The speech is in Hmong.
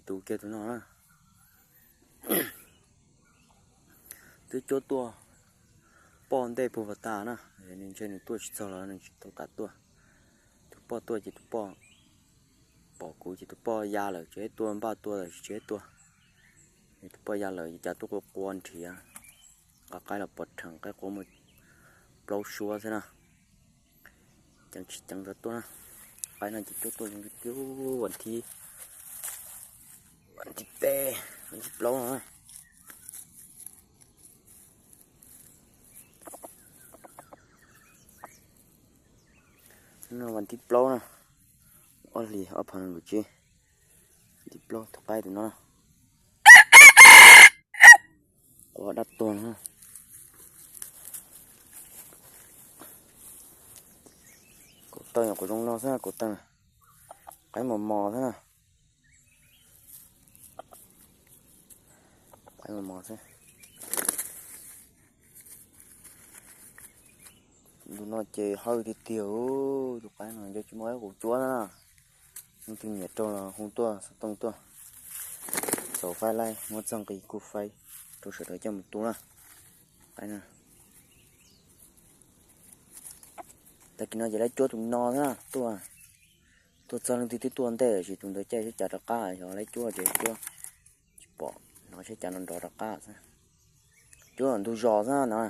Tus kiag tus no na, twb cuab tuaj poj ntej puag pas tas na, ntshe nws tuaj tsis txog los nws tsis tau kam tuaj. Tus poj tuaj ces tus poj pom kuv ces tus poj ya lawm, tsis tua npaj tua los tsis tua. Tus poj ya lawm cas tuaj qua qua nrhiav, nqa qaib los pov rhees, qaib qua muaj plaub suab xwb na. Ceev tsis ceev rov tuaj na. Qaib no ces cuab tuaj zoo tiag, vas thib, vas thib peb, vas thib plaub no. Vas thib plaub na, ob hlis ob phav nees nkaum tsib, vas thib plaub tus qaib tus no. Qua dab tuag na. Kaum tawm nyuam qhuav zoo no xwb, kaum tawm, qaib mos mos xwb na. Qaib mos mos xwb. Ntu no ces hawj tiag tiag, tus qaib no nco tsis muaj ib qus cuab na. Leej twg nyiam rau los hu tuaj xov tooj tuaj, xaus faib laij muab txoj nqi kuj faib rau sawv daws coj mus tu na. Qaib na, tag kis no ces laib cuab tus no xwb na, tuaj, tuaj txog leej twg twb tuaj ntej, tab sis tus ntawd caij sab cav rov qab, xyov laib cuab tsis cuab, tsis pom, hnov sab cav no nrov rov qab xwb. Cuab ntug zos xwb no.